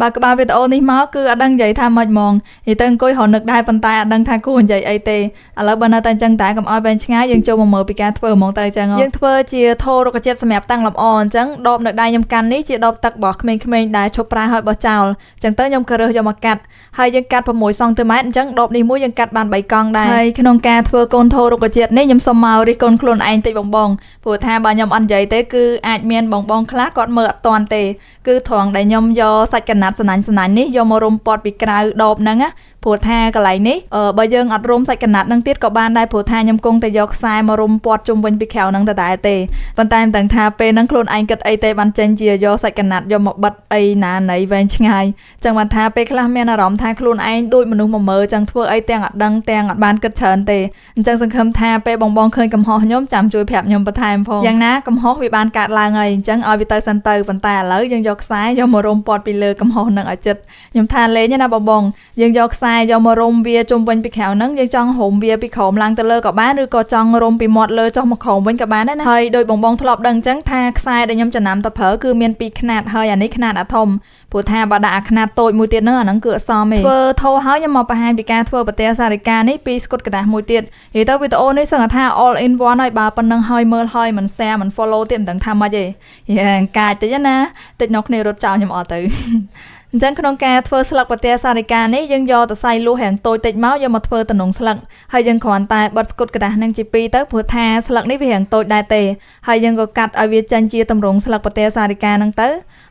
បើក្បាលវីដេអូនេះមកគឺអត់ដឹងនិយាយថាម៉េចហ្មងនិយាយទៅអង្គុយរនឹកដែរប៉ុន្តែអត់ដឹងថាគួរនិយាយអីទេឥឡូវបើនៅតែអញ្ចឹងតែកុំឲ្យវែងឆ្ងាយយើងចូលមកមើលពីការធ្វើហ្មងទៅអញ្ចឹងយើងធ្វើជាថូរុក្ខជាតិសម្រាប់តាំងលម្អអញ្ចឹងដបនៅដៃខ្ញុំកាន់នេះជាដបទឹករបស់ក្មេងៗដែលឈប់ប្រើហើយបោះចោលអញ្ចឹងទៅខ្ញុំក៏រើសយកមកកាត់ហើយយើងកាត់6សង់ទីម៉ែត្រអញ្ចឹងដបនេះមួយយើងកាត់បាន3កង់ដែរហើយក្នុងការធ្វើកូនថូរុក្ខជាតិនេះខ្ញុំសុំមករិះគន់ខ្លួនឯងតិចបងបងព្រោះថាបើខ្ញុំអត់និយាយទេគឺអាចមានបងបងខ្លះគាត់មើលអត់ទាន់ទេគឺត្រង់ដែលខ្ញុំយកសាច់កណាត់សណាញ់សណាញ់នេះយកមករុំព័ទ្ធពីក្រៅដបហ្នឹងណាព្រោះថាកន្លែងនេះបើយើងអត់រុំសាច់កណាត់ហ្នឹងទៀតក៏បានដែរព្រោះថាខ្ញុំគង់តែយកខ្សែមករុំព័ទ្ធជុំវិញពីក្រៅហ្នឹងដដែលទេប៉ុន្តែមិនដឹងថាពេលហ្នឹងខ្លួនឯងគិតអីទេបានចេញជាយកសាច់កណាត់យកមកបិទអីណាណីវែងឆ្ងាយចឹងបានថាពេលខ្លះមានអារម្មណ៍ថាខ្លួនឯងដូចមនុស្សមកមើលចឹងធ្វើអីទាំងអត់ដឹងទាំងអត់បានគិតច្រើនទេអញ្ចឹងសង្ឃឹមថាពេលបងបងឃើញកំហុសខ្ញុំចាំជួយប្រាប់ខ្ញុំបន្ថែមផងយ៉ាងណាកំហុសវាបានកើតឡើងហើយអញ្ចឹងឲ្យវាទៅសិនទៅប៉ុន្តែឥឡូវយើងយកខ្សែយកមករុំព័ទ្ធពីលើកំហុសនឹងឲ្យចិត្តខ្ញុំថាលេងណាបងបងយើងយកខ្សែយកមករុំវាជុំវិញពីក្រៅហ្នឹងយើងចង់រុំវាពីក្រោមឡើងទៅលើក៏បានឬក៏ចង់រុំពីមាត់លើចុះមកក្រោមវិញក៏បានដែរណាហើយដោយបងបងធ្លាប់ដឹងអញ្ចឹងថាខ្សែដែលខ្ញុំចំណាំទៅប្រើគឺមានពីរខ្នាតហើយអានេះខ្នាតអាធំព្រោះថាបើដាក់អាខ្នាតតូចមួយទៀតហ្នឹងអាហ្នឹងគឺអត់សមទេធ្វើថោហើយខ្ញុំមកបង្ហាញពីការធ្វើប្រទេសសារិកានេះពីស្គុតក្រដាសមួយទៀតនិយាយទៅវីដេអូនេះសឹងថា all in one ហើយបើប៉ុណ្ណឹងហើយមើលហើយមិន share មិន follow ទៀតមិនដឹងថាម៉េចទេយ៉ាងកាចតិចណាតិចនោះគ្នារត់ចោលខ្ញុំអត់ទៅអញ្ចឹងក្នុងការធ្វើស្លឹកប្រទេសសារិកានេះយើងយកសរសៃលួសរាងតូចតិចមកយកមកធ្វើតំណងស្លឹកហើយយើងគ្រាន់តែបិទស្គុតក្រដាសនឹងជាពីរទៅព្រោះថាស្លឹកនេះវារាងតូចដែរទេហើយយើងក៏កាត់ឲ្យវាចេញជាតម្រងស្លឹកប្រទេសសារិកាហ្នឹងទៅ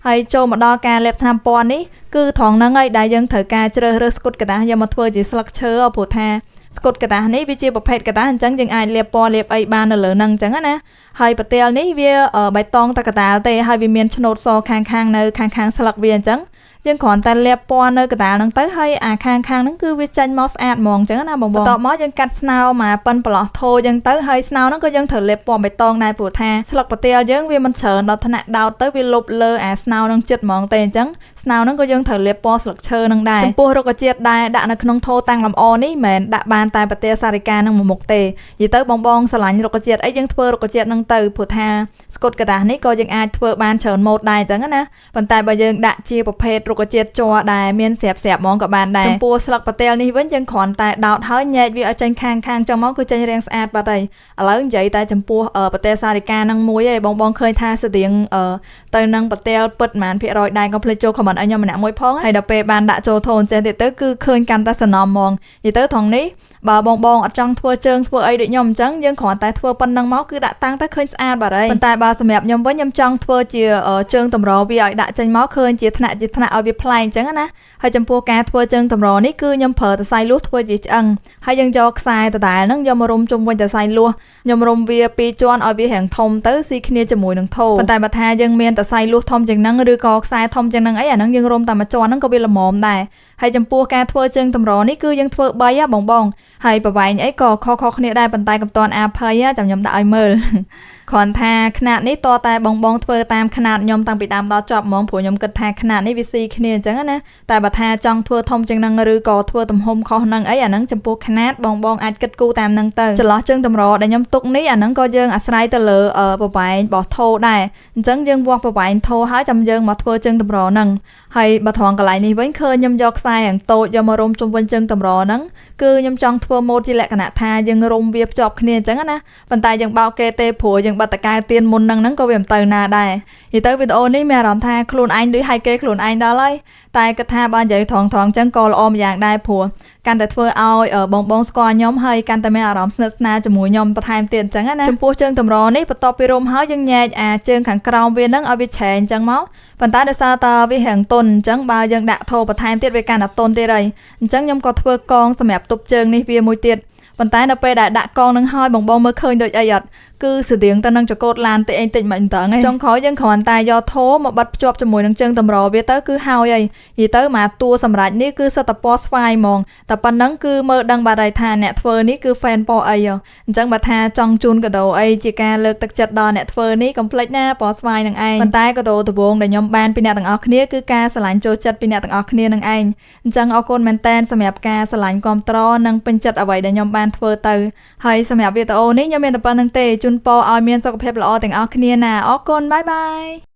ហើយចូលមកដល់ការលាបថ្នាំពណ៌នេះគឺត្រង់ហ្នឹងហើយដែលយើងត្រូវការជ្រើសរើសស្គុតក្រដាសយកមកធ្វើជាស្លឹកឈើព្រោះថាស្គុតក្រដាសនេះវាជាប្រភេទក្រដាសអញ្ចឹងយើងអាចលាបពណ៌លាបអីបាននៅលើហ្នឹងអញ្ចឹងណាហើយប្រទាលនេះវាបៃតងតែកដាលទេហើយវាមានឆ្នូតសខាងខាងនៅខាងខាងស្លឹកវាអញ្ចឹងយើងគ្រាន់តែលាបពណ៌នៅកដាលហ្នឹងទៅហើយអាខាងខាងហ្នឹងគឺវាចេញមកស្អាតហ្មងអញ្ចឹងណាបងបងបន្ទាប់មកយើងកាត់ស្នោមកប៉ិនប្រឡោះថូអញ្ចឹងទៅហើយស្នោហ្នឹងក៏យើងត្រូវលាបពណ៌បៃតងដែរព្រោះថាស្លឹកប្រទាលយើងវាមិនច្រើនដល់ថ្នាក់ដោតទៅវាលុបលើអាស្នោហ្នឹងចិត្តហ្មងទេអញ្ចឹងស្នោហ្នឹងក៏យើងត្រូវលាបពណ៌ស្លឹកឈើហ្នឹងដែរចំពោះរុក្ខជាតិដែលដាក់នៅក្នុងថូតាំងលម្អនេះមិនមែនដាក់បានតែប្រទាលសារិកានឹងមួយមុខទេនិយាយទៅបងបងស្រឡាញ់រុក្ខជាតិអីយើងធ្វើរុក្ខជាតិហ្នឹងទៅព្រោះថាស្គុតក្រដាសនេះក៏យើងអាចធ្វើបានច្រើនម៉ូតដែរអញ្ចឹងណាប៉ុន្តែបើយើងដាក់ជាប្រភេទរុក្ខជាតិជ័រដែលមានស្រាប់ស្រាប់ហ្មងក៏បានដែរចំពោះស្លឹកប្រទាលនេះវិញយើងគ្រាន់តែដោតហើយញែកវាឲ្យចេញខាងខាងចុងមកគឺចេញរាងស្អាតបាត់ហើយឥឡូវនិយាយតែចំពោះប្រទាលសារិកានឹងមួយឯងបងបងឃើញថាស្តៀងទៅនឹងប្រទាលពិតប៉ុន្មានភាគរយដែរកុំភ្លេចចូល comment ឲ្យខ្ញុំម្នាក់មួយផងហើយដល់ពេលបានដាក់ចូលថូអញ្ចឹងទៀតទៅគឺឃើញកាន់តែសំណំហ្មងនិយាយទៅត្រង់នេះបើបងបងអត់ចង់ធ្វើជើងធ្វើអីដូចខ្ញុំអញ្ចឹងយើងគ្រាន់តែធ្វើប៉ុណ្ណឹងមកគឺដាក់តាំងទៅឃើញស្អាតបាត់ហើយប៉ុន្តែបើសម្រាប់ខ្ញុំវិញខ្ញុំចង់ធ្វើជាជើងតម្រវាឲ្យដាក់ចេញមកឃើញជាថ្នាក់ជាថ្នាក់ឲ្យវាប្លែកអញ្ចឹងណាហើយចំពោះការធ្វើជើងតម្រនេះគឺខ្ញុំប្រើសរសៃលួសធ្វើជាឆ្អឹងហើយយើងយកខ្សែដដែលហ្នឹងយកមករុំជុំវិញសរសៃលួសខ្ញុំរុំវាពីរជាន់ឲ្យវារាងធំទៅស៊ីគ្នាជាមួយនឹងថូប៉ុន្តែបើថាយើងមានសរសៃលួសធំជាងហ្នឹងឬក៏ខ្សែធំជាងហ្នឹងអីអាហ្នឹងយើងរុំតែមួយជាន់ហ្នឹងក៏វាល្មមដែរហើយចំពោះការធ្វើជើងតម្រនេះគឺយើងធ្វើ3បងបងហើយប្រវែងអីក៏ខុសៗគ្នាដែរប៉ុន្តែកំតាន់អាភ័យចាំខ្ញុំដាក់ឲ្យមើលគ្រាន់ថាខ្នាតនេះតតែបងបងធ្វើតាមខ្នាតខ្ញុំតាំងពីដើមដល់ចប់ហ្មងព្រោះខ្ញុំគិតថាខ្នាតនេះវាស៊ីគ្នាអញ្ចឹងណាតែបើថាចង់ធ្វើធំជាងហ្នឹងឬក៏ធ្វើទំហំខុសហ្នឹងអីអាហ្នឹងចំពោះខ្នាតបងបងអាចគិតគូរតាមហ្នឹងទៅចន្លោះជើងតម្រដែលខ្ញុំទុកនេះអាហ្នឹងក៏យើងអាស្រ័យទៅលើប្រវែងរបស់ថូដែរអញ្ចឹងយើងវាស់ប្រវែងថូហើយចាំយើងមកធ្វើជើងតម្រហ្នឹងហើយបើត្រង់កន្លែងនេះវិញឃើញខ្ញុំយកខ្សែយ៉ាងតូចយកមករុំជុំវិញជើងតម្រហ្នឹងគឺខ្ញុំចង់ធ្វើម៉ូតជាលក្ខណៈថាយើងរុំវាភ្ជាប់គ្នាអញ្ចឹងណាប៉ុន្តែយើងបោកគេទេព្រោះយើងបាត់តកែទៀនមុនហ្នឹងក៏វាមិនទៅណាដែរនិយាយទៅវីដេអូនេះមានអារម្មណ៍ថាខ្លួនឯងដូចឲ្យគេខ្លួនឯងដល់ហើយតែគិតថាបើនិយាយត្រង់ៗអញ្ចឹងក៏ល្អម្យ៉ាងដែរព្រោះកាន់តែធ្វើឲ្យបងបងស្គាល់ខ្ញុំហើយកាន់តែមានអារម្មណ៍ស្និទ្ធស្នាលជាមួយខ្ញុំបន្ថែមទៀតអញ្ចឹងណាចំពោះជើងតម្រនេះបន្ទាប់ពីរុំហើយយើងញែកអាជើងខាងក្រោមវាហ្នឹងឲ្យវាច្រែងអញ្ចឹងមកប៉ុន្តែដោយសារតែវារាងទន់អញ្ចឹងបើយើងដាក់ថូបន្ថែមទៀតវាកាន់តែទន់ទៀតហើយអញ្ចឹងខ្ញុំក៏ធ្វើកងសម្រាប់ទប់ជើងនេះវាមួយទៀតប៉ុន្តែនៅពេលដែលដាក់កងនឹងហើយបងបងមើលឃើញដូចអីអត់គឺស្តៀងទៅនឹងចកោតឡានតិចអីតិចមិនដឹងឯងចុងក្រោយយើងគ្រាន់តែយកថូមកបិទភ្ជាប់ជាមួយនឹងជើងតម្រវាទៅគឺហើយហើយនិយាយទៅមកតួសម្រាប់នេះគឺសិតតែពណ៌ស្វាយហ្មងតែប៉ុណ្ណឹងគឺមើលដឹងបាត់ហើយថាអ្នកធ្វើនេះគឺ fan ពណ៌អីអញ្ចឹងបើថាចង់ជូនកាដូអីជាការលើកទឹកចិត្តដល់អ្នកធ្វើនេះកុំភ្លេចណាពណ៌ស្វាយនឹងឯងប៉ុន្តែកាដូដំបូងដែលខ្ញុំបានពីអ្នកទាំងអស់គ្នាគឺការស្រឡាញ់ចូលចិត្តពីអ្នកទាំងអស់គ្នានឹងឯងអញ្ចឹងអរគុណមែនតែនសម្រាប់ការស្រឡាញ់គាំទ្រនិងពេញចិត្តអ្វីដែលខ្ញុំបានធ្វើទៅហើយសម្រាប់វីដេអូនេះខ្ញុំមានតែប៉ុណ្្នឹងទេជូនពរឲ្យមានសុខភាពល្អទាំងអស់គ្នាណាអរគុណបាយបាយ។